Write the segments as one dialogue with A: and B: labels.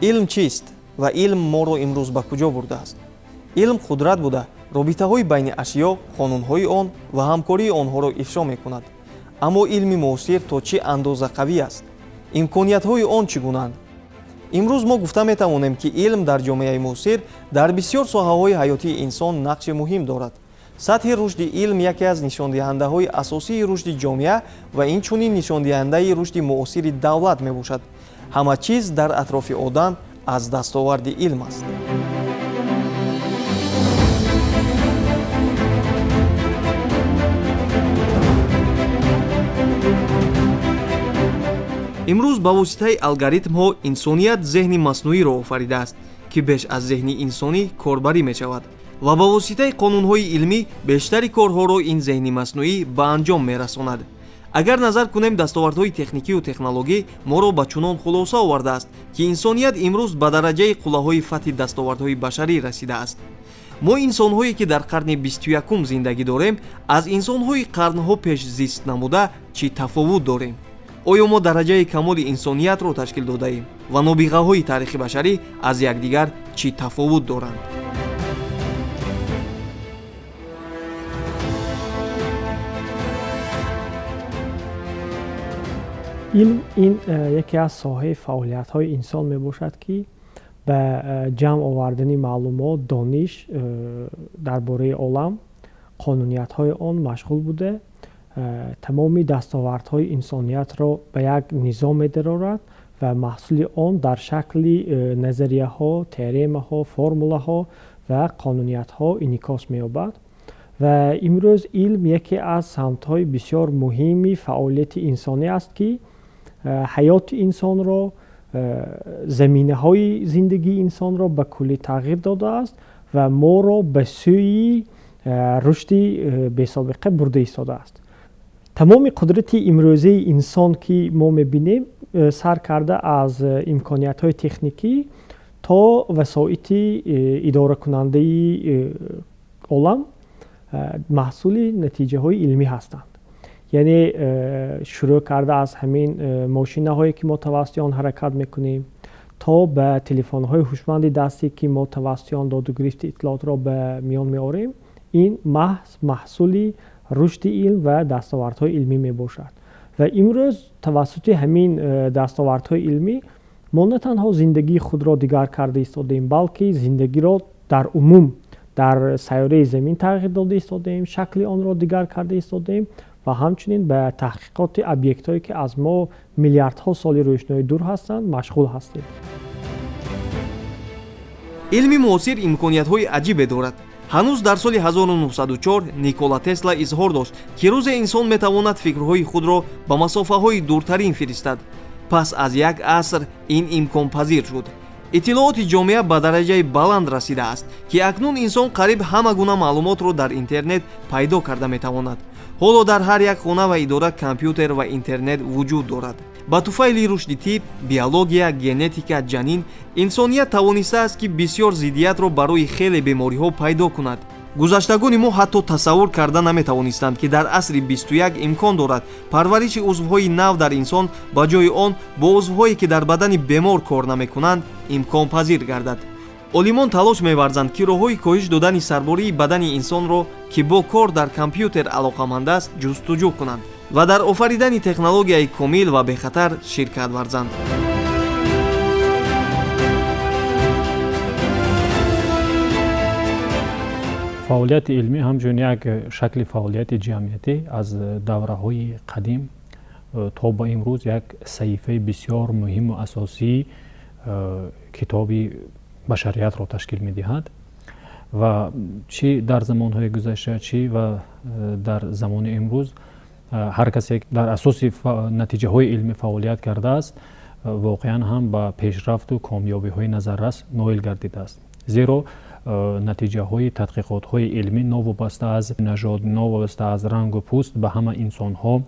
A: Илм чист ва илм моро имрӯз ба куҷо бурдааст? Илм қудрат буда, робитаҳои байни ашё, қонунҳои он ва ҳамкории онҳоро ифшо мекунад. Аммо илми муосир то чӣ андоза қавӣ аст? Имкониятҳои он чӣ гунаанд? Имрӯз мо гуфта метавонем, ки илм дар ҷомеаи муосир дар бисёр соҳаҳои ҳаётии инсон нақши муҳим дорад. Сатҳи рушди илм яке аз нишондиҳандаҳои асосии рушди ҷомеа ва инчунин нишондиҳандаи рушди муосири давлат мебошад. Ҳама чиз дар атрофи одам аз дастоварди илм аст. Имрӯз ба воситаи алгоритмҳо инсоният зеҳни маснуиро офаридааст, ки беш аз зеҳни инсонӣ корбарӣ мешавад ва ба воситаи қонунҳои илмӣ бештари корҳоро ин зеҳни маснуӣ ба анҷом мерасонад. Агар назар кунем, дастовардҳои техникию технологӣ моро ба чунон хулоса овардааст, ки инсоният имрӯз ба дараҷаи қуллаҳои фатҳи дастовардҳои башарӣ расидааст. Мо, инсонҳое ки дар қарни 21-ум зиндагӣ дорем, аз инсонҳои қарнҳо пеш зист намуда чӣ тафовут дорем? Оё мо дараҷаи камоли инсониятро ташкил додаем ва нобиғаҳои таърихи башарӣ аз якдигар чӣ тафовут доранд?
B: Илм ин яке аз соҳаи фаъолиятҳои инсон мебошад, ки ба ҷамъ овардани маълумот, дониш дар бораи олам, қонуниятҳои он машғул буда, тамоми дастовардҳои инсониятро ба як низом медарорад ва маҳсули он дар шакли назарияҳо, теоремаҳо, формулаҳо ва қонуниятҳо инъикос меёбад. Ва имрӯз илм яке аз самтҳои бисёр муҳими фаъолияти инсонӣ аст, ки ҳаёти инсонро, заминаҳои зиндагии инсонро ба куллӣ тағйир додааст ва моро ба сӯи рушди бесобиқа бурда истодааст. Тамоми қудрати имрӯзаи инсон, ки мо мебинем, сар карда аз имкониятҳои техникӣ то васоити идоракунандаи олам, маҳсули натиҷаҳои илмӣ ҳастанд. Яъне шурӯъ карда аз ҳамин мошинаҳое, ки мо тавассути он ҳаракат мекунем, то ба телефонҳои ҳушманди дастӣ, ки мо тавассути он додугирифти иттилоотро ба миён меорем, ин маҳз маҳсули рушди илм ва дастовардҳои илмӣ мебошад. Ва имрӯз тавассути ҳамин дастовардҳои илмӣ мо на танҳо зиндагии худро дигар карда истодаем, балки зиндагиро дар умум дар сайёраи замин тағйир дода истодаем, шакли онро дигар карда истодаем ва ҳамчунин ба таҳқиқоти объектҳое, ки аз мо миллиардҳо соли рӯшноӣ дур ҳастанд, машғул ҳастем.
A: Илми муосир имкониятҳои аҷибе дорад. Ҳанӯз дар соли 1904 Никола Тесла изҳор дошт, ки рӯзе инсон метавонад фикрҳои худро ба масофаҳои дуртарин фиристад. Пас аз як аср ин имконпазир шуд. Иттилооти ҷомеа ба дараҷаи баланд расидааст, ки акнун инсон қариб ҳама гуна маълумотро дар интернет пайдо карда метавонад. Ҳоло дар ҳар як хона ва идора компютер ва интернет вуҷуд дорад. Ба туфайли рушди тиб, биология, генетика, ҷанин инсоният тавонистааст, ки бисёр зиддиятро барои хеле бемориҳо пайдо кунад. Гузаштагони мо ҳатто тасаввур карда наметавонистанд, ки дар асри 21 имкон дорад парвариши узвҳои нав дар инсон ба ҷои он бо узвҳое, ки дар бадани бемор кор намекунанд, имконпазир гардад. Олимон талош меварзанд, ки роҳҳои коҳиш додани сарбории бадани инсонро, ки бо кор дар компютер алоқаманд аст, ҷустуҷӯ кунанд ва дар офаридани технологияи комил ва бехатар ширкат варзанд.
C: Фаъолияти илмӣ ҳамчун як шакли фаъолияти ҷамъиятӣ аз давраҳои қадим то ба имрӯз як саҳифаи бисёр муҳиму асосии китоби башариятро ташкил медиҳад. Ва чӣ дар замонҳои гузашта, чӣ ва дар замони имрӯз, ҳар касе дар асоси натиҷаҳои илмӣ фаъолият кардааст, воқеан ҳам ба пешрафту комёбиҳои назаррас ноил гардидааст, зеро натиҷаҳои тадқиқотҳои илмӣ новобаста аз нажод, новобаста аз рангу пӯст ба ҳама инсонҳо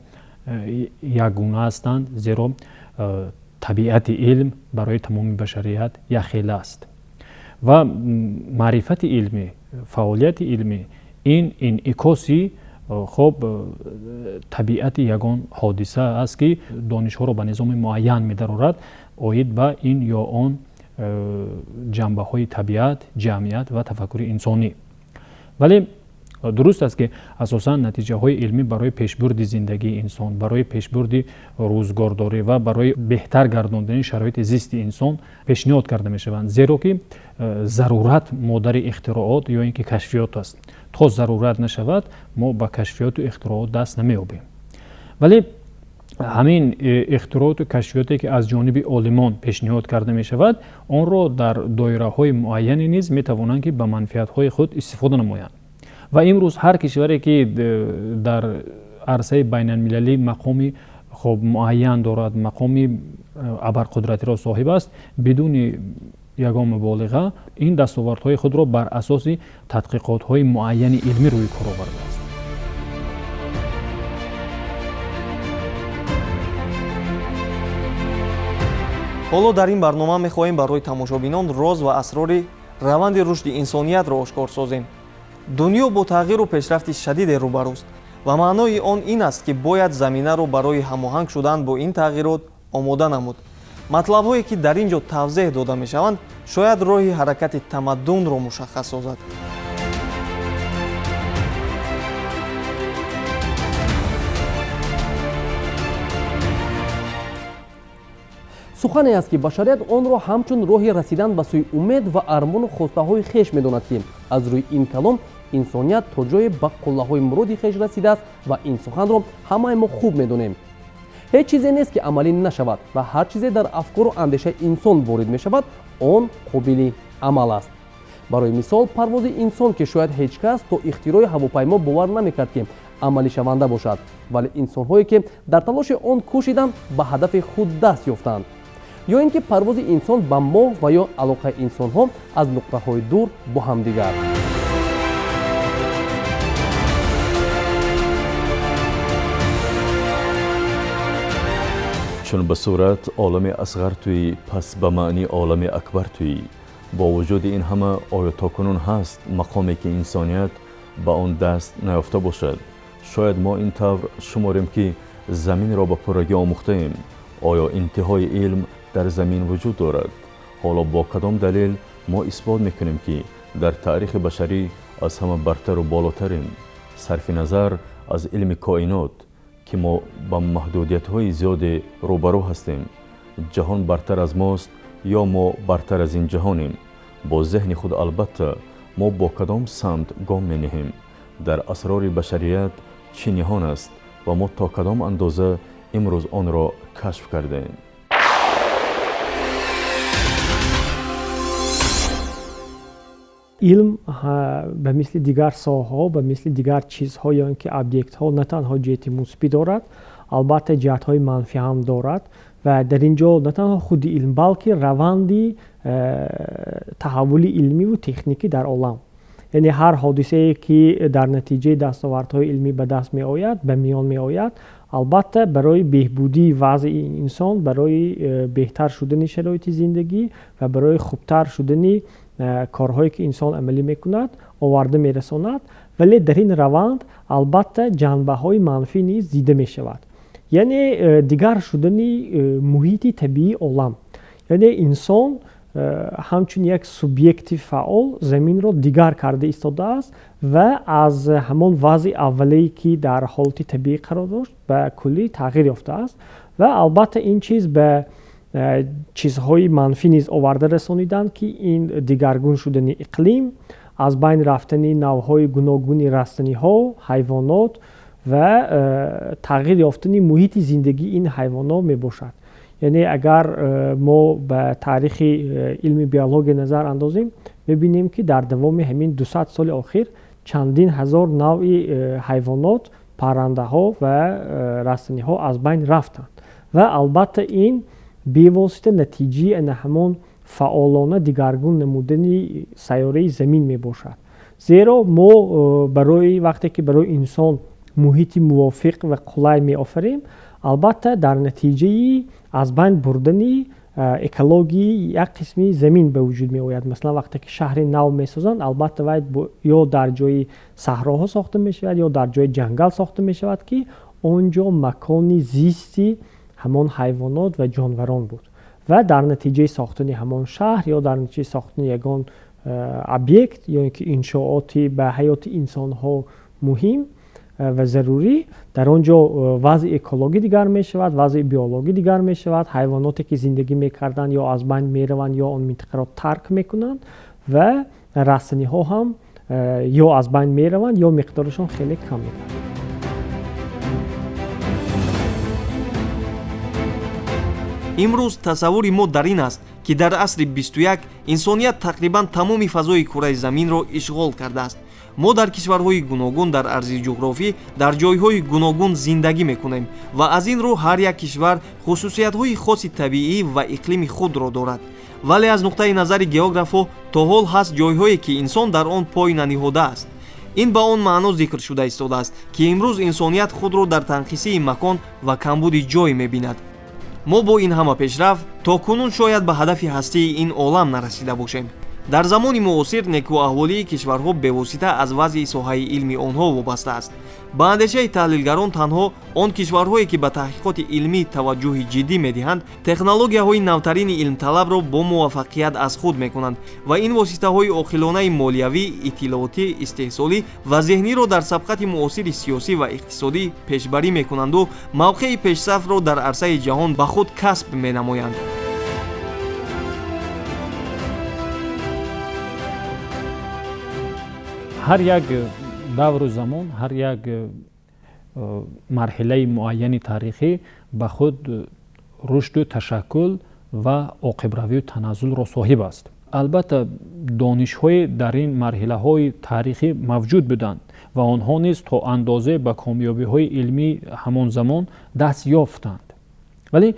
C: якгуна ҳастанд, зеро табиати илм барои тамоми башарият якхела аст. Ва маърифати илмӣ, фаъолияти илмӣ ин инъикоси хоб табиати ягон ҳодиса аст, ки донишҳоро ба низоми муайян медарорад оид ба ин ё он. ҷанбаҳои табиат, ҷамъият ва тафаккури инсонӣ. Вале дуруст аст, ки асосан натиҷаҳои илмӣ барои пешбурди зиндагии инсон, барои пешбурди рӯзгордорӣ ва барои беҳтар гардондани шароити зисти инсон пешниҳод карда мешаванд, зеро ки зарурат модари ихтироот ё ин ки кашфиёт аст. То зарурат нашавад, мо ба кашфиёту ихтироот даст намеёбем. Вале ҳамин ихтирооту кашфиёте, ки аз ҷониби олимон пешниҳод карда мешавад, онро дар доираҳои муайяне низ метавонанд, ки ба манфиатҳои худ истифода намоянд. Ва имрӯз ҳар кишваре, ки дар арсаи байналмилалӣ мақоми хоб муайян дорад, мақоми абарқудратиро соҳиб аст, бидуни ягон муболиға ин дастовардҳои худро бар асоси тадқиқотҳои муайяни илмӣ рӯи кор овардааст.
A: Ҳоло дар ин барнома мехоҳем барои тамошобинон роз ва асрори раванди рушди инсониятро ошкор созем. Дунё бо тағйиру пешрафти шадиде рӯбарӯст ва маънои он ин аст, ки бояд заминаро барои ҳамоҳанг шудан бо ин тағйирот омода намуд. Матлабҳое, ки дар ин ҷо тавзеҳ дода мешаванд, шояд роҳи ҳаракати тамаддунро мушаххас созад.
D: Сухане аст, ки башарият онро ҳамчун роҳи расидан ба сӯи умед ва армону хостаҳои хеш медонад, ки аз рӯи ин калом инсоният то ҷое ба қуллаҳои муроди хеш расидааст. Ва ин суханро ҳамаи мо хуб медонем. Ҳеҷ чизе нест, ки амалӣ нашавад ва ҳар чизе дар афкору андешаи инсон ворид мешавад, он қобили амал аст. Барои мисол, парвози инсон, ки шояд ҳеҷ кас то ихтирои ҳавопаймо бовар намекард, ки амалишаванда бошад, вале инсонҳое, ки дар талоши он кӯшиданд, ба ҳадафи худ даст ёфтанд. Ё ин ки парвози инсон ба моҳ ва ё алоқаи инсонҳо аз нуқтаҳои дур бо ҳамдигар.
E: Чун ба сурат олами асғар туӣ, пас ба маънӣ олами акбар туӣ. Бо вуҷуди ин ҳама, оё то кунун ҳаст мақоме, ки инсоният ба он даст наёфта бошад? Шояд мо ин тавр шуморем, ки заминро ба пуррагӣ омӯхтаем. Оё интиҳои илм дар замин вуҷуд дорад? Ҳоло бо кадом далел мо исбот мекунем, ки дар таърихи башарӣ аз ҳама бартару болотарем, сарфи назар аз илми коинот, ки мо ба маҳдудиятҳои зиёде рӯбарӯ ҳастем? Ҷаҳон бартар аз мост ё мо бартар аз ин ҷаҳонем? Бо зеҳни худ, албатта, мо бо кадом самт гом менеҳем? Дар асрори башарият чӣ ниҳон аст ва мо то кадом андоза имрӯз онро кашф кардаем?
B: Илм ба мисли дигар соҳаҳо, ба мисли дигар чизҳо ё ин ки объектҳо на танҳо ҷиҳати мусбӣ дорад, албатта ҷиҳатҳои манфӣ ҳам дорад. Ва дар ин ҷо на танҳо худи илм, балки раванди таҳаввули илмиву техникӣ дар олам, яъне ҳар ҳодисае, ки дар натиҷаи дастовардҳои илмӣ ба даст меояд, ба миён меояд, албатта барои беҳбудии вазъи инсон, барои беҳтар шудани шароити зиндагӣ ва барои хубтар шудани корҳое, ки инсон амалӣ мекунад, оварда мерасонад. Вале дар ин раванд албатта ҷанбаҳои манфӣ низ дида мешавад, яъне дигар шудани муҳити табиии олам, яъне инсон ҳамчун як субъекти фаъол заминро дигар карда истодааст ва аз ҳамон вазъи аввалие, ки дар ҳолати табиӣ қарор дошт, ба куллӣ тағйир ёфтааст. Ва албатта ин чиз ба чизҳои манфӣ низ оварда расониданд, ки ин дигаргун шудани иқлим, аз байн рафтани навъҳои гуногуни растаниҳо, ҳайвонот ва тағйир ёфтани муҳити зиндагии ин ҳайвонот мебошад. Яъне агар мо ба таърихи илми биология назар андозем, мебинем, ки дар давоми ҳамин 200 соли охир чандин ҳазор навъи ҳайвонот, паррандаҳо ва растаниҳо аз байн рафтанд. Ва албатта ин бевосита натиҷаи ана ҳамон фаъолона дигаргун намудани сайёраи замин мебошад, зеро мо барои вақте ки барои инсон муҳити мувофиқ ва қулай меофарем, албатта дар натиҷаи аз байн бурдани экологии як қисми замин ба вуҷуд меояд. Масалан, вақте ки шаҳри нав месозанд, албатта вай ё дар ҷои саҳроҳо сохта мешавад, ё дар ҷои ҷангал сохта мешавад, ки он ҷо макони зисти ҳамон ҳайвонот ва ҷонварон буд. Ва дар натиҷаи сохтани ҳамон шаҳр ё дар натиҷаи сохтани ягон объект ё ин ки иншооти ба ҳаёти инсонҳо муҳим ва зарурӣ, дар он ҷо вазъи экологӣ дигар мешавад, вазъи биологӣ дигар мешавад. Ҳайвоноте ки зиндагӣ мекарданд, ё аз байн мераванд, ё он минтақаро тарк мекунанд ва растаниҳо ҳам ё аз байн мераванд, ё миқдорашон хеле кам мегардад.
A: Имрӯз тасаввури мо дар ин аст, ки дар асри 21 инсоният тақрибан тамоми фазои кураи заминро ишғол кардааст. Мо дар кишварҳои гуногун, дар арзи ҷуғрофӣ, дар ҷойҳои гуногун зиндагӣ мекунем ва аз ин рӯ ҳар як кишвар хусусиятҳои хоси табиӣ ва иқлими худро дорад. Вале аз нуқтаи назари географҳо то ҳол ҳаст ҷойҳое, ки инсон дар он пой наниҳодааст. Ин ба он маъно зикр шуда истодааст, ки имрӯз инсоният худро дар танқисии макон ва камбуди ҷой мебинад. Мо бо ин ҳама пешрафт то кунун шояд ба ҳадафи ҳастии ин олам нарасида бошем. Дар замони муосир некӯаҳволии кишварҳо бевосита аз вазъи соҳаи илми онҳо вобаста аст. Ба андешаи таҳлилгарон, танҳо он кишварҳое, ки ба таҳқиқоти илмӣ таваҷҷӯҳи ҷиддӣ медиҳанд, технологияҳои навтарини илмталабро бо муваффақият аз худ мекунанд ва ин воситаҳои оқилонаи молиявӣ, иттилоотӣ, истеҳсолӣ ва зеҳниро дар сабқати муосири сиёсӣ ва иқтисодӣ пешбарӣ мекунанду мавқеи пешсафро дар арсаи ҷаҳон ба худ касб менамоянд.
C: Ҳар як давру замон, ҳар як марҳилаи муайяни таърихӣ ба худ рушду ташаккул ва оқибравию таназзулро соҳиб аст. Албатта, донишҳое дар ин марҳилаҳои таърихӣ мавҷуд буданд ва онҳо низ то андозе ба комёбиҳои илмӣ ҳамон замон даст ёфтанд. Вале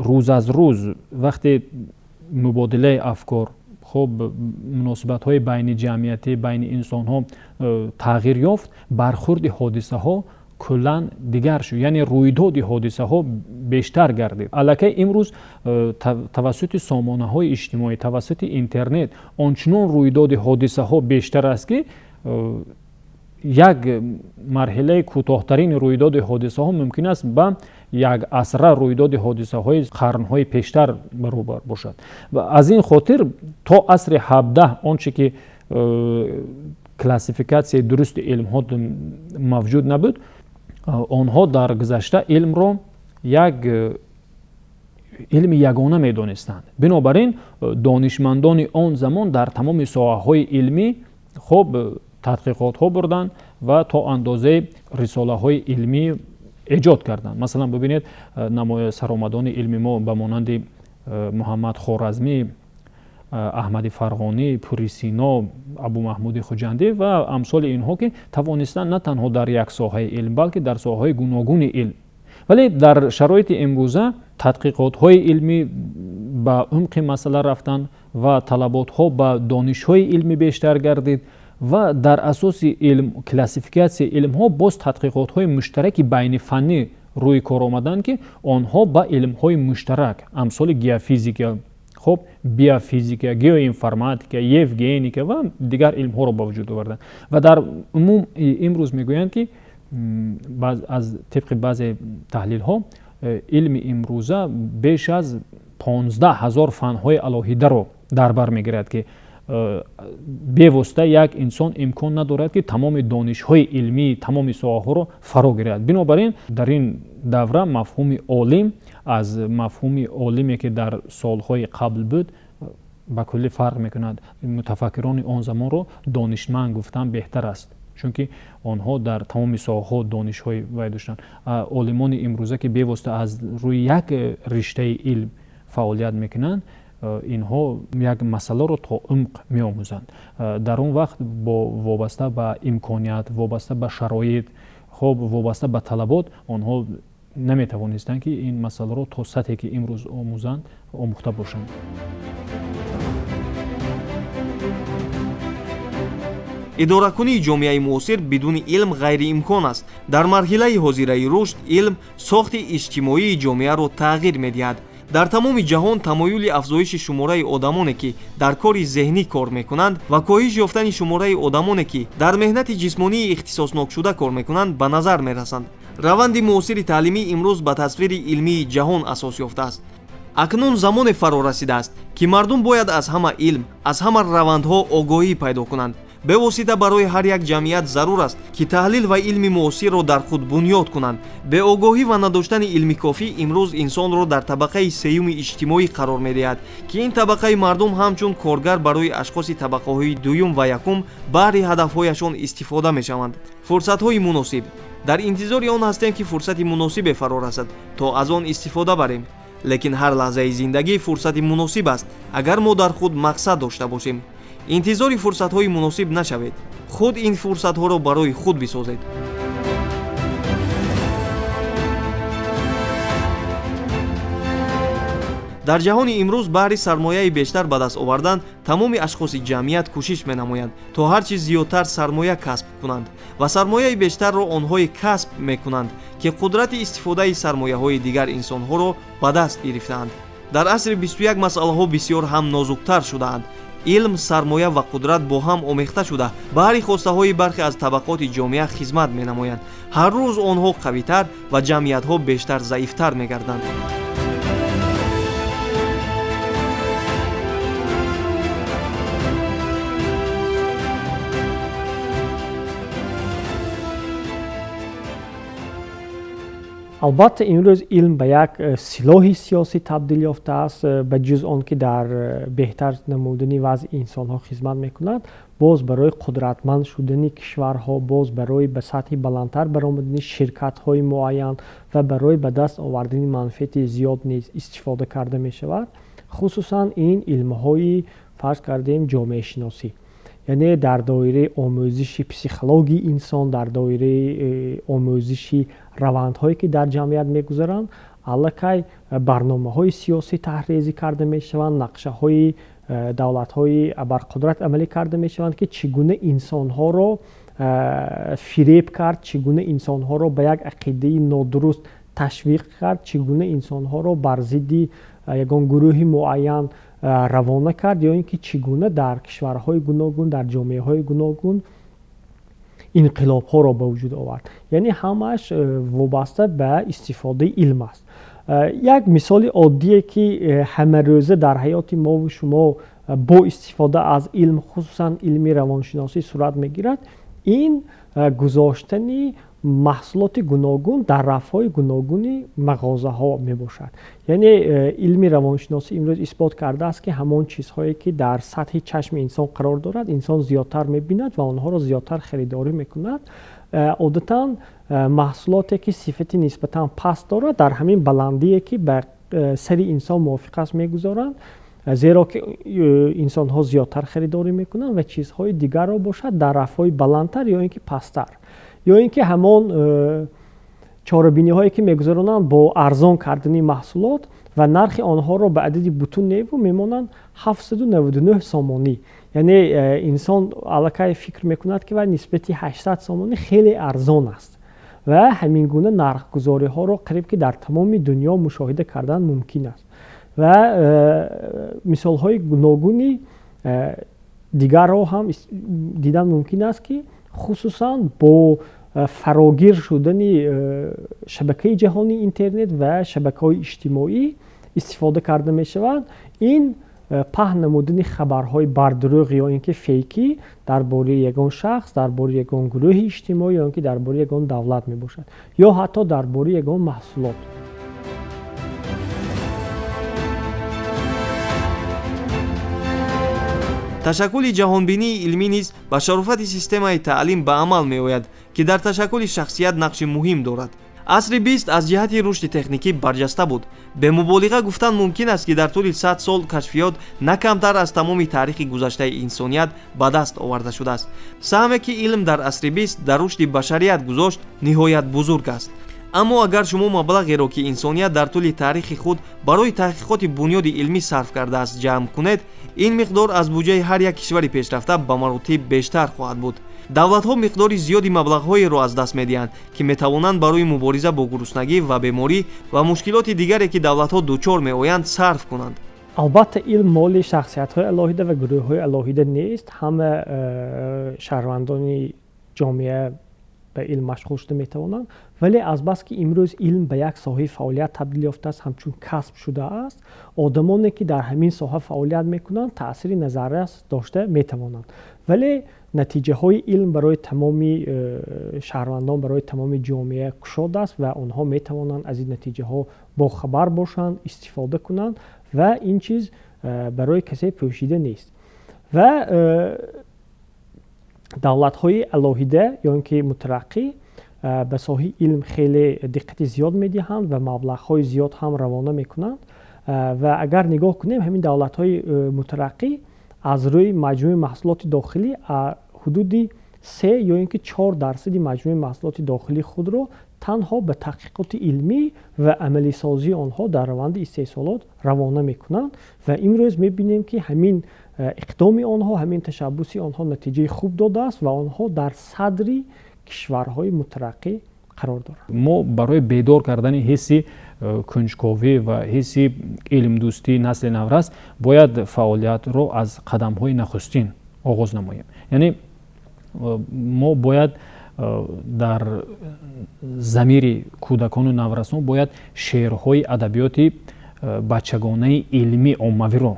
C: рӯз аз рӯз вақте мубодилаи афкор, хуб, муносибатҳои байни ҷамъиятӣ, байни инсонҳо тағйир ёфт, бархурди ҳодисаҳо куллан дигар шуд, яъне рӯйдоди ҳодисаҳо бештар гардид. Аллакай имрӯз тавассути сомонаҳои иҷтимоӣ, тавассути интернет ончунон рӯйдоди ҳодисаҳо бештар аст, ки як марҳилаи кӯтоҳтарини рӯйдоди ҳодисаҳо мумкин аст ба як асра рӯйдоди ҳодисаҳои қарнҳои пештар баробар бошад. Ва аз ин хотир то асри 17 он че ки классификатсияи дурусти илмҳо мавҷуд набуд, онҳо дар гузашта илмро як илми ягона медонистанд. Бинобар ин донишмандони он замон дар тамоми соҳаҳои илмӣ, хуб, тадқиқотҳо бурданд ва то андозаи рисолаҳои илмӣ эҷод карданд. Масалан, бибинед, саромадони илми мо ба монанди Муҳаммад Хоразмӣ, Аҳмади Фарғонӣ, Пури Сино, Абумаҳмуди Хуҷандӣ ва амсоли инҳо, ки тавонистанд на танҳо дар як соҳаи илм, балки дар соҳаҳои гуногуни илм. Вале дар шароити имрӯза тадқиқотҳои илмӣ ба умқи масъала рафтанд ва талаботҳо ба донишҳои илмӣ бештар гардид ва дар асоси илм, классификатсияи илмҳо боз тадқиқотҳои муштараки байнифаннӣ рӯи кор омаданд, ки онҳо ба илмҳои муштарак амсоли геофизика, хуб, биофизика, геоинформатика, евгеника ва дигар илмҳоро ба вуҷуд оварданд. Ва дар умум имрӯз мегӯянд, ки аз тибқи баъзе таҳлилҳо илми имрӯза беш аз 15 000 фанҳои алоҳидаро дар бар мегирад, ки бевосита як инсон имкон надорад, ки тамоми донишҳои илмии тамоми соҳаҳоро фаро гирад. Бинобар ин дар ин давра мафҳуми олим аз мафҳуми олиме, ки дар солҳои қабл буд, ба куллӣ фарқ мекунад. Мутафаккирони он замонро донишманд гуфтан беҳтар аст, чунки онҳо дар тамоми соҳаҳо донишҳои вай доштанд. Олимони имрӯза, ки бевосита аз рӯи як риштаи илм фаъолият мекунанд, инҳо як масъаларо то умқ меомӯзанд. Дар он вақт бо вобаста ба имконият, вобаста ба шароит, хуб, вобаста ба талабот онҳо наметавонистанд, ки ин масъаларо то сатҳе, ки имрӯз омӯзанд, омӯхта бошанд.
A: Идоракунии ҷомеаи муосир бидуни илм ғайриимкон аст. Дар марҳилаи ҳозираи рушд илм сохти иҷтимоии ҷомеаро тағйир медиҳад. Дар тамоми ҷаҳон тамоюли афзоиши шумораи одамоне, ки дар кори зеҳнӣ кор мекунанд, ва коҳиш ёфтани шумораи одамоне, ки дар меҳнати ҷисмонии ихтисоснокшуда кор мекунанд, ба назар мерасанд. Раванди муосири таълимӣ имрӯз ба тасвири илмии ҷаҳон асос ёфтааст. Акнун замоне фаро расидааст, ки мардум бояд аз ҳама илм, аз ҳама равандҳо огоҳӣ пайдо кунанд. Бевосита барои ҳар як ҷамъият зарур аст, ки таҳлил ва илми муосирро дар худ бунёд кунанд. Беогоҳӣ ва надоштани илми кофӣ имрӯз инсонро дар табақаи сеюми иҷтимоӣ қарор медиҳад, ки ин табақаи мардум ҳамчун коргар барои ашхоси табақаҳои дуюм ва якум баҳри ҳадафҳояшон истифода мешаванд. Фурсатҳои муносиб. Дар интизори он ҳастем, ки фурсати муносибе фаро расад, то аз он истифода барем. Лекин ҳар лаҳзаи зиндагӣ фурсати муносиб аст, агар мо дар худ мақсад дошта бошем. Интизори фурсатҳои муносиб нашавед, худ ин фурсатҳоро барои худ бисозед. Дар ҷаҳони имрӯз баҳри сармояи бештар ба даст овардан тамоми ашхоси ҷамъият кӯшиш менамоянд, то ҳар чиз зиёдтар сармоя касб кунанд, ва сармояи бештарро онҳое касб мекунанд, ки қудрати истифодаи сармояҳои дигар инсонҳоро ба даст гирифтаанд. Дар асри 21 масъалаҳо бисёр ҳам нозуктар шудаанд. Илм, сармоя ва қудрат бо ҳам омехта шуда, баҳри хостаҳои бархе аз табақоти ҷомеа хизмат менамоянд. Ҳар рӯз онҳо қавитар ва ҷамъиятҳо бештар заифтар мегарданд.
B: Албатта, имрӯз илм ба як силоҳи сиёсӣ табдил ёфтааст. Ба ҷуз он ки дар беҳтар намудани вазъи инсонҳо хизмат мекунад, боз барои қудратманд шудани кишварҳо, боз барои ба сатҳи баландтар баромадани ширкатҳои муайян ва барои ба даст овардани манфиати зиёд низ истифода карда мешавад. Хусусан ин илмҳои, фарз кардем, ҷомеашиносӣ, яъне дар доираи омӯзиши психологияи инсон, дар доираи омӯзиши равандҳое, ки дар ҷамъият мегузаранд, аллакай барномаҳои сиёсӣ таҳрезӣ карда мешаванд, нақшаҳои давлатҳои абарқудрат амалӣ карда мешаванд, ки чӣ гуна инсонҳоро фиреб кард, чӣ гуна инсонҳоро ба як ақидаи нодуруст ташвиқ кард, чӣ гуна инсонҳоро бар зидди ягон гурӯҳи муайян равона кард, ё ин ки чӣ гуна дар кишварҳои гуногун, дар ҷомеаҳои гуногун инқилобҳоро ба вуҷуд овард. Яъне ҳамааш вобаста ба истифодаи илм аст. Як мисоли оддие, ки ҳамарӯза дар ҳаёти мову шумо бо истифода аз илм, хусусан илми равоншиносӣ, сурат мегирад, ин гузоштани маҳсулоти гуногун дар рафҳои гуногуни мағозаҳо мебошад. Яъне илми равоншиносӣ имрӯз исбот кардааст, ки ҳамон чизҳое, ки дар сатҳи чашми инсон қарор дорад, инсон зиёдтар мебинад ва онҳоро зиёдтар харидорӣ мекунад. Одатан маҳсулоте, ки сифати нисбатан паст дорад, дар ҳамин баландие, ки ба сари инсон мувофиқ аст, мегузоранд, зеро ки инсонҳо зиёдтар харидорӣ мекунанд, ва чизҳои дигарро бошад дар рафҳои баландтар ё ин ки пасттар. Ё ин ки ҳамон чорабиниҳое, ки мегузаронанд бо арзон кардани маҳсулот ва нархи онҳоро ба адади бутун неву мемонанд 799 сомонӣ, яъне инсон аллакай фикр мекунад, ки вай нисбати 800 сомонӣ хеле арзон аст. Ва ҳамин гуна нархгузориҳоро қариб ки дар тамоми дунё мушоҳида кардан мумкин аст ва мисолҳои гуногуни дигарро ҳам дидан мумкин аст, ки хусусан бо фарогир шудани шабакаи ҷаҳонии интернет ва шабакаҳои иҷтимоӣ истифода карда мешавад. Ин паҳн намудани хабарҳои бардурӯғ ё ин ки фейкӣ дар бораи ягон шахс, дар бораи ягон гурӯҳи иҷтимоӣ ё ин ки дар бораи ягон давлат мебошад, ё ҳатто дар бораи ягон маҳсулот.
A: Ташаккули ҷаҳонбинии илмӣ низ ба шарофати системаи таълим ба амал меояд, ки дар ташаккули шахсият нақши муҳим дорад. Асри 20 аз ҷиҳати рушди техникӣ барҷаста буд. Бемуболиға гуфтан мумкин аст, ки дар тӯли 100 сол кашфиёт на камтар аз тамоми таърихи гузаштаи инсоният ба даст оварда шудааст. Саҳме, ки илм дар асри 20 дар рушди башарият гузошт, ниҳоят бузург аст. Аммо агар шумо маблағеро, ки инсоният дар тӯли таърихи худ барои таҳқиқоти бунёди илмӣ сарф кардааст, ҷамъ кунед, ин миқдор аз буҷаи ҳар як кишвари пешрафта ба маротиб бештар хоҳад буд. Давлатҳо миқдори зиёди маблағҳоеро аз даст медиҳанд, ки метавонанд барои мубориза бо гуруснагӣ ва беморӣ ва мушкилоти дигаре, ки давлатҳо дучор меоянд, сарф кунанд.
B: Албатта, илм моли шахсиятҳои алоҳида ва гурӯҳҳои алоҳида нест. Ҳама шаҳрвандони ҷомеа ба Ба илм машғул шуда метавонанд, вале азбаски имрӯз илм ба як соҳаи фаъолият табдил ёфтааст, ҳамчун касб шудааст, одамоне ки дар ҳамин соҳа фаъолият мекунанд, таъсири назаррас дошта метавонанд. Вале натиҷаҳои илм барои тамоми шаҳрвандон, барои тамоми ҷомеа кушод аст ва онҳо метавонанд аз ин натиҷаҳо бохабар бошанд, истифода кунанд ва ин чиз барои касе пӯшида нест. Ва давлатҳои алоҳида ё ин ки мутараққӣ ба соҳаи илм хеле диққати зиёд медиҳанд ва маблағҳои зиёд ҳам равона мекунанд. Ва агар нигоҳ кунем, ҳамин давлатҳои мутараққӣ аз рӯи маҷмӯи маҳсулоти дохилӣ ҳудуди 3 ё ин ки 4% маҷмӯи маҳсулоти дохилии худро танҳо ба таҳқиқоти илмӣ ва амалисозии онҳо дар раванди истеҳсолот равона мекунанд. Ва имрӯз мебинем, ки ҳамин иқдоми онҳо, ҳамин ташаббуси онҳо натиҷаи хуб додааст ва онҳо дар садри кишварҳои мутараққӣ қарор доранд.
C: Мо барои бедор кардани ҳисси кунҷковӣ ва ҳисси илмдӯстии насли наврас бояд фаъолиятро аз қадамҳои нахустин оғоз намоем. Яъне мо бояд дар замири кӯдакону наврасон бояд шеърҳои адабиёти бачагонаи илмӣ оммавиро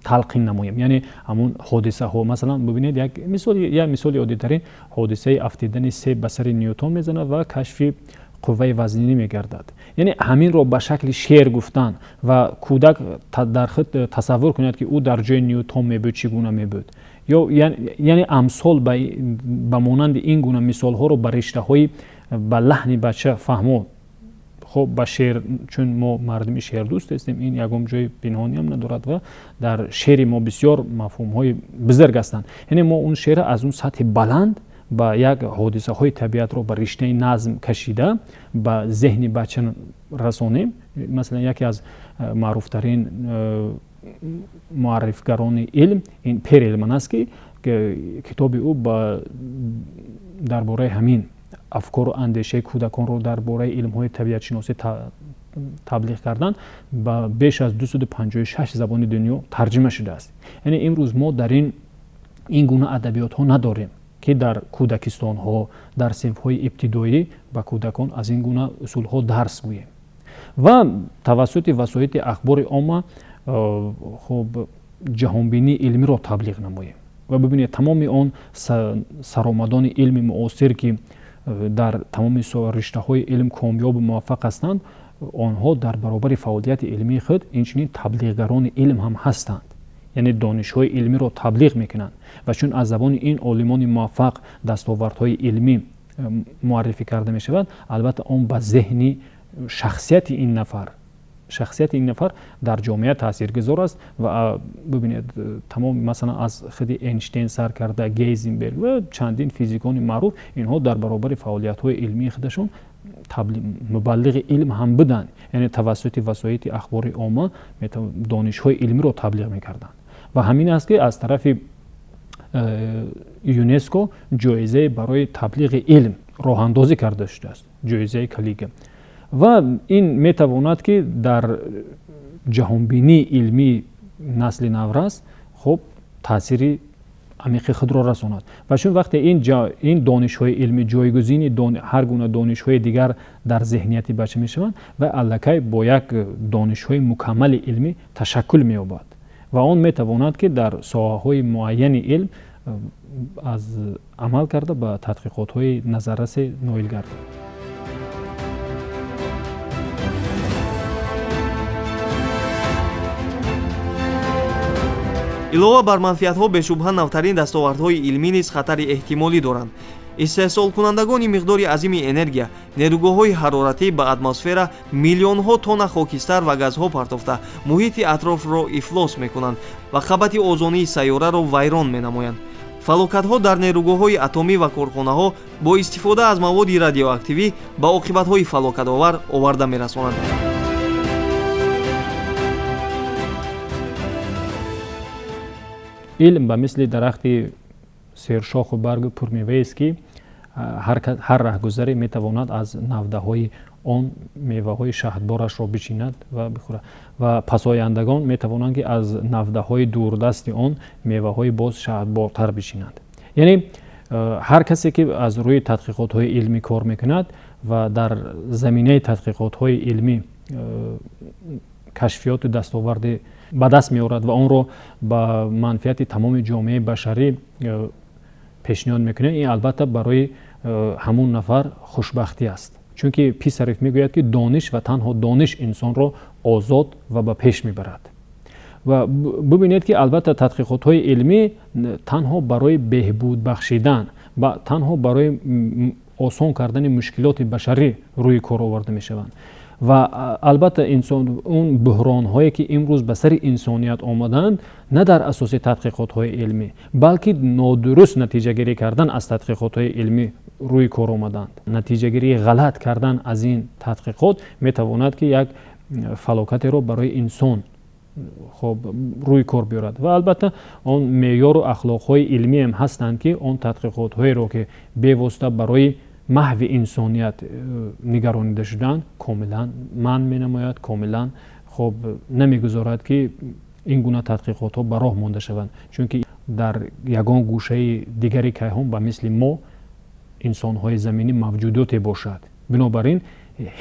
C: талқин намоем. Яъне ҳамун ҳодисаҳо, масалан, бубинед, як мисоли оддитарин: ҳодисаи афтидани себ ба сари Ньютон мезанад ва кашфи қувваи вазнинӣ мегардад. Яъне ҳаминро ба шакли шеър гуфтан ва кӯдак дар худ тасаввур кунад, ки ӯ дар ҷои Ньютон мебуд, чӣ гуна мебуд, ё яъне амсол ба монанди ин гуна мисолҳоро ба риштаҳои ба лаҳни бача фаҳмо. Хоб, ба шеър, чун мо мардуми шеърдӯст ҳастем, ин ягон ҷои пинҳониам надорад ва дар шеъри мо бисёр мафҳумҳои бузург ҳастанд. Яъне мо он шеъра аз он сатҳи баланд ба як ҳодисаҳои табиатро ба риштаи назм кашида ба зеҳни бача расонем. Масалан, яке аз маъруфтарин муаррифгарони илм ин Перелман аст, ки китоби ӯ дар бораи ҳамин афкору андешаи кӯдаконро дар бораи илмҳои табиатшиносӣ таблиғ кардан ба беш аз 256 забони дунё тарҷима шудааст. Яъне имрӯз мо дар ин гуна адабиётҳо надорем, ки дар кӯдакистонҳо, дар синфҳои ибтидоӣ ба кӯдакон аз ин гуна усулҳо дарс гӯем ва тавассути васоити ахбори омма хуб ҷаҳонбинии илмиро таблиғ намоем. Ва бибинед, тамоми он саромадони илми муосир, ки дар тамоми риштаҳои илм комёбу муваффақ ҳастанд, онҳо дар баробари фаъолияти илмии худ инчунин таблиғгарони илм ҳам ҳастанд, яъне донишҳои илмиро таблиғ мекунанд. Ва чун аз забони ин олимони муваффақ дастовардҳои илмӣ муаррифӣ карда мешавад, албатта, он ба зеҳни шахсияти ин нафар дар ҷомеа таъсиргузор аст. Ва бибинед, тамоми, масалан, аз худи Эйнштейн сар карда, Гейзенберг ва чандин физикони маъруф, инҳо дар баробари фаъолиятҳои илмии худашон мубаллиғи илм ҳам буданд, яъне тавассути васоити ахбори омма донишҳои илмиро таблиғ мекарданд. Ва ҳамин аст, ки аз тарафи ЮНЕСКО ҷоизае барои таблиғи илм роҳандозӣ карда шудааст, ҷоизаи Калига. Ва ин метавонад, ки дар ҷаҳонбинии илмии насли наврас хуб таъсири амиқи худро расонад. Ва чун вақте ин донишҳои илмӣ ҷойгузини ҳар гуна донишҳои дигар дар зеҳнияти бача мешаванд ва аллакай бо як донишҳои мукаммали илмӣ ташаккул меёбад ва он метавонад, ки дар соҳаҳои муайяни илм аз амал карда ба тадқиқотҳои назаррасе ноил гардад.
A: Илова бар манфиатҳо, бешубҳа, навтарин дастовардҳои илмӣ низ хатари эҳтимолӣ доранд. Истеҳсолкунандагони миқдори азими энергия, нерӯгоҳҳои ҳароратӣ ба атмосфера миллионҳо тонна хокистар ва газҳо партофта, муҳити атрофро ифлос мекунанд ва қабати озонии сайёраро вайрон менамоянд. Фалокатҳо дар нерӯгоҳҳои атомӣ ва корхонаҳо бо истифода аз маводи радиоактивӣ ба оқибатҳои фалокатовар оварда мерасонанд.
C: Илм ба мисли дарахти сершоху баргу пурмеваест, ки ҳар раҳгузаре метавонад аз навдаҳои он меваҳои шаҳдборашро бичинад ва бихӯрад, ва пасояндагон метавонанд, ки аз навдаҳои дурдасти он меваҳои боз шаҳдбортар бичинанд. Яъне Ҳар касе ки аз рӯи тадқиқотҳои илмӣ кор мекунад ва дар заминаи тадқиқотҳои илмӣ кашфиёту дастоварде ба даст меорад ва онро ба манфиати тамоми ҷомеаи башарӣ пешниҳод мекунад, ин албатта барои ҳамун нафар хушбахтӣ аст. Чунки Писарев мегӯяд, ки дониш ва танҳо дониш инсонро озод ва ба пеш мебарад. Ва бубинед, ки албатта тадқиқотҳои илмӣ танҳо барои беҳбуд бахшидан, танҳо барои осон кардани мушкилоти башарӣ рӯи кор оварда мешаванд. Ва албатта инсон он буҳронҳое ки имрӯз ба сари инсоният омаданд, на дар асоси тадқиқотҳои илмӣ, балки нодуруст натиҷагирӣ кардан аз тадқиқотҳои илмӣ рӯи кор омаданд. Натиҷагирии ғалат кардан аз ин тадқиқот метавонад, ки як фалокатеро барои инсон хоб рӯи кор биёрад. Ва албатта он меъёру ахлоқҳои илмиам ҳастанд, ки он тадқиқотҳоеро, ки бевосита барои маҳви инсоният нигаронида шудаанд, комилан манъ менамояд, комилан хоб намегузорад, ки ин гуна тадқиқотҳо ба роҳ монда шаванд. Чунки дар ягон гӯшаи дигари кайҳон ба мисли мо инсонҳои заминӣ мавҷудоте бошад. Бинобар ин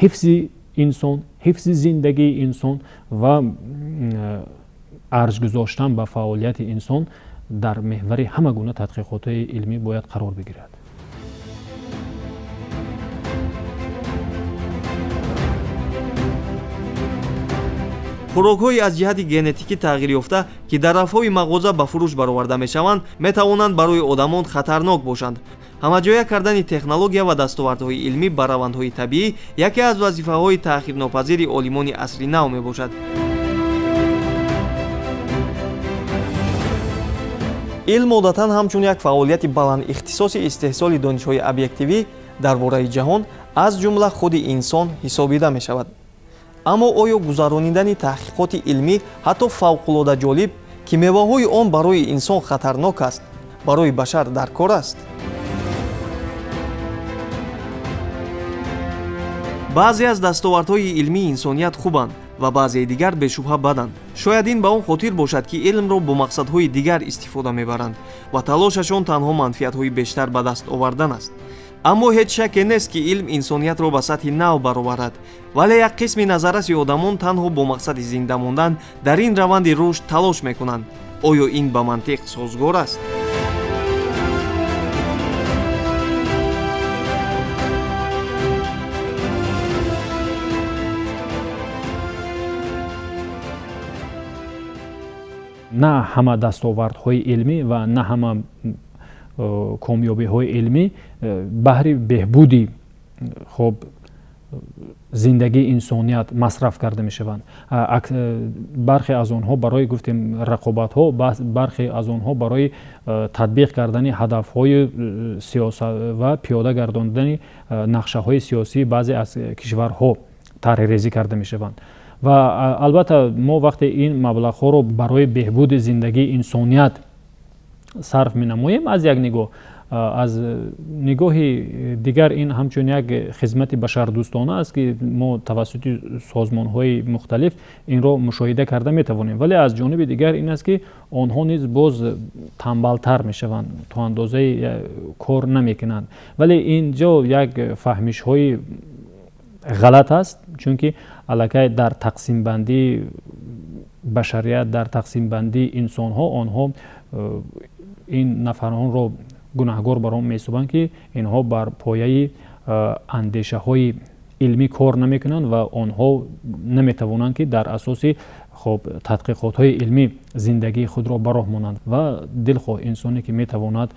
C: ҳифзи инсон, ҳифзи зиндагии инсон ва арҷ гузоштан ба фаъолияти инсон дар меҳвари ҳама гуна тадқиқотҳои илмӣ бояд қарор бигирад.
A: Хӯрокҳои аз ҷиҳати генетикӣ тағйирёфта, ки дар рафҳои мағоза ба фурӯш бароварда мешаванд, метавонанд барои одамон хатарнок бошанд. Ҳамаҷоя кардани технология ва дастовардҳои илмӣ ба равандҳои табиӣ яке аз вазифаҳои таъхирнопазири олимони асри нав мебошад. Илм одатан ҳамчун як фаъолияти баландихтисоси истеҳсоли донишҳои объективӣ дар бораи ҷаҳон, аз ҷумла худи инсон, ҳисобида мешавад. Аммо оё гузаронидани таҳқиқоти илмӣ, ҳатто фавқулода ҷолиб, ки меваҳои он барои инсон хатарнок аст, барои башар дар кор аст? Баъзе аз дастовардҳои илмии инсоният хубанд ва баъзеи дигар бешубҳа баданд. Шояд ин ба он хотир бошад, ки илмро бо мақсадҳои дигар истифода мебаранд ва талошашон танҳо манфиатҳои бештар ба даст овардан аст. Аммо ҳеҷ шаке нест, ки илм инсониятро ба сатҳи нав бароварад, вале як қисми назарраси одамон танҳо бо мақсади зинда мондан дар ин раванди рушд талош мекунанд. Оё ин ба мантиқ созгор аст?
C: На ҳама дастовардҳои илмӣ ва на ҳама комёбиҳои илмӣ баҳри беҳбуди хоб зиндагии инсоният масраф карда мешаванд. Бархе аз онҳо барои, гуфтем, рақобатҳо, бархе аз онҳо барои татбиқ кардани ҳадафҳои сиёсат ва пиёда гардондани нақшаҳои сиёсии баъзе аз кишварҳо тарҳрезӣ карда мешаванд. Ва албатта мо вақте ин маблағҳоро барои беҳбуди зиндагии инсоният сарф менамоем, аз як нигоҳ, аз нигоҳи дигар ин ҳамчун як хизмати башардӯстона аст, ки мо тавассути созмонҳои мухталиф инро мушоҳида карда метавонем. Вале аз ҷониби дигар ин аст, ки онҳо низ боз тамбалтар мешаванд, то андозаи кор намекунанд. Вале ин ҷо як фаҳмишҳои ғалат аст, чунки аллакай дар тақсимбандии башарият, дар тақсимбандии инсонҳо онҳо ин нафаронро гунаҳгор бар он меҳисобанд, ки инҳо бар пояи андешаҳои илмӣ кор намекунанд ва онҳо наметавонанд, ки дар асоси хоб тадқиқотҳои илмӣ зиндагии худро ба роҳ монанд. Ва дилхоҳ инсоне, ки метавонад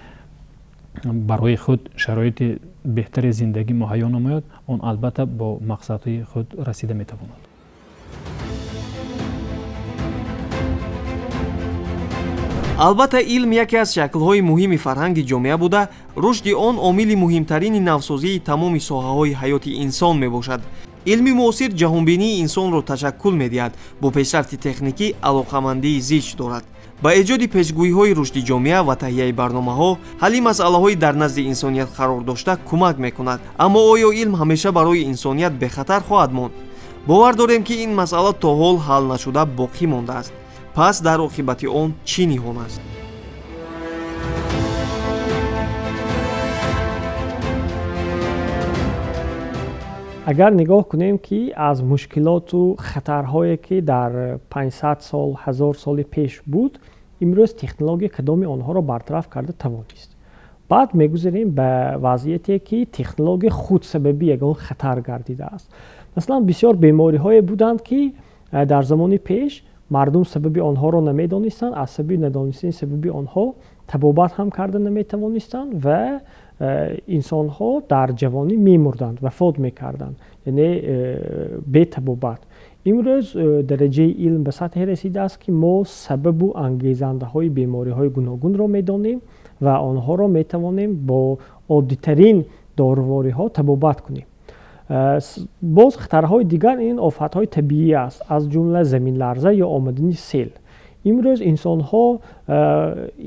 C: барои худ шароити беҳтари зиндагӣ муҳайё намояд, он албатта бо мақсадҳои худ расида метавонад.
A: Албатта, илм яке аз шаклҳои муҳими фарҳанги ҷомеа буда, рушди он омили муҳимтарини навсозии тамоми соҳаҳои ҳаёти инсон мебошад. Илми муосир ҷаҳонбинии инсонро ташаккул медиҳад, бо пешрафти техникӣ алоқамандии зич дорад, ба эҷоди пешгӯиҳои рушди ҷомеа ва таҳияи барномаҳо, ҳалли масъалаҳои дар назди инсоният қарор дошта кӯмак мекунад. Аммо оё илм ҳамеша барои инсоният бехатар хоҳад монд? Бовар дорем, ки ин масъала то ҳол ҳал нашуда боқӣ мондааст. Пас дар оқибати он чӣ ниҳон аст?
B: Агар нигоҳ кунем, ки аз мушкилоту хатарҳое, ки дар 500 сол, 1000 соли пеш буд, имрӯз технология кадоми онҳоро бартараф карда тавонист, баъд мегузарем ба вазъияте, ки технология худ сабаби ягон хатар гардидааст. Масалан, бисёр бемориҳое буданд, ки дар замони пеш мардум сабаби онҳоро намедонистанд, аз сабаби надонистани сабаби онҳо табобат ҳам карда наметавонистанд ва инсонҳо дар ҷавонӣ мемурданд, вафот мекарданд, яъне бетабобат. Имрӯз дараҷаи илм ба сатҳе расидааст, ки мо сабабу ангезандаҳои бемориҳои гуногунро медонем ва онҳоро метавонем бо оддитарин дорувориҳо табобат кунем. Боз хатарҳои дигар ин офатҳои табиӣ аст, аз ҷумла заминларза ё омадани сел. Имрӯз инсонҳо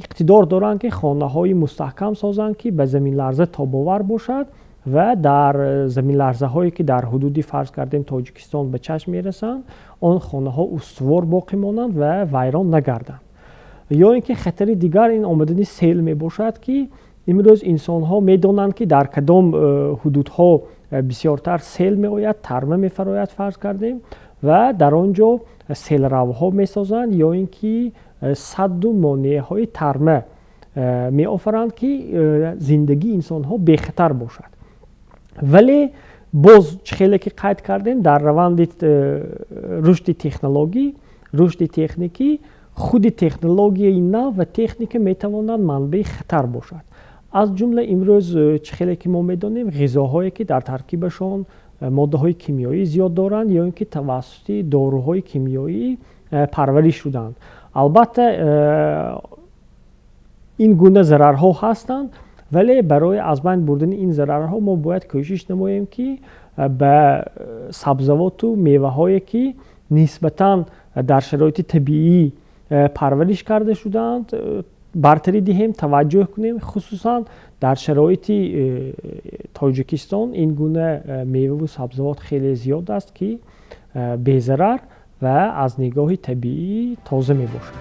B: иқтидор доранд, ки хонаҳои мустаҳкам созанд, ки ба заминларза тобовар бошад ва дар заминларзаҳое, ки дар ҳудуди, фарз кардем, Тоҷикистон ба чашм мерасанд, он хонаҳо устувор боқӣ монанд ва вайрон нагарданд. Ё ин ки хатари дигар ин омадани сел мебошад, ки имрӯз инсонҳо медонанд, ки дар кадом ҳудудҳо бисёртар сел меояд, тарма мефарояд, фарз кардем, ва дар он ҷо селравҳо месозанд ё ин ки садду монеаҳои тарма меофаранд, ки зиндагии инсонҳо бехатар бошад. Вале боз, чӣ хеле ки қайд кардем, дар раванди рушди технологӣ, рушди техникӣ, худи технологияи нав ва техника метавонад манбаи хатар бошад. Аз ҷумла имрӯз, чӣ хеле ки мо медонем, ғизоҳое, ки дар таркибашон моддаҳои кимиёӣ зиёд доранд ё ин ки тавассути доруҳои кимиёӣ парвариш шуданд, албатта, ин гуна зарарҳо ҳастанд, вале барои аз байн бурдани ин зарарҳо мо бояд кӯшиш намоем, ки ба сабзавоту меваҳое, ки нисбатан дар шароити табиӣ парвариш карда шудаанд, бартарӣ диҳем, таваҷҷӯҳ кунем. Хусусан дар шароити Тоҷикистон ин гуна меваву сабзавот хеле зиёд аст, ки безарар ва аз нигоҳи табиӣ тоза мебошад.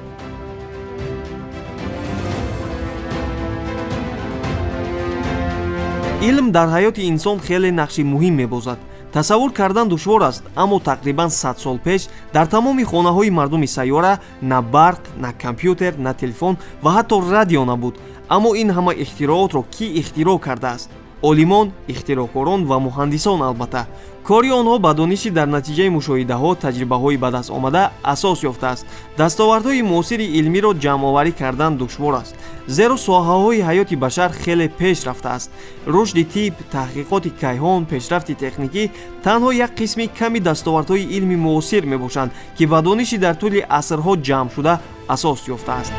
A: Илм дар ҳаёти инсон хеле нақши муҳим мебозад. Тасаввур кардан душвор аст, аммо тақрибан 100 сол пеш дар тамоми хонаҳои мардуми сайёра на барқ, на компютер, на телефон ва ҳатто радио набуд. Аммо ин ҳама ихтироотро кӣ ихтироъ кардааст? Олимон, ихтироъкорон ва муҳандисон. Албатта, кори онҳо ба дониши дар натиҷаи мушоҳидаҳо, таҷрибаҳои ба даст омада асос ёфтааст. Дастовардҳои муосири илмиро ҷамъоварӣ кардан душвор аст, зеро соҳаҳои ҳаёти башар хеле пеш рафтааст. Рушди тиб, таҳқиқоти кайҳон, пешрафти техникӣ танҳо як қисми ками дастовардҳои илми муосир мебошанд, ки ба дониши дар тӯли асрҳо ҷамъшуда асос ёфтааст.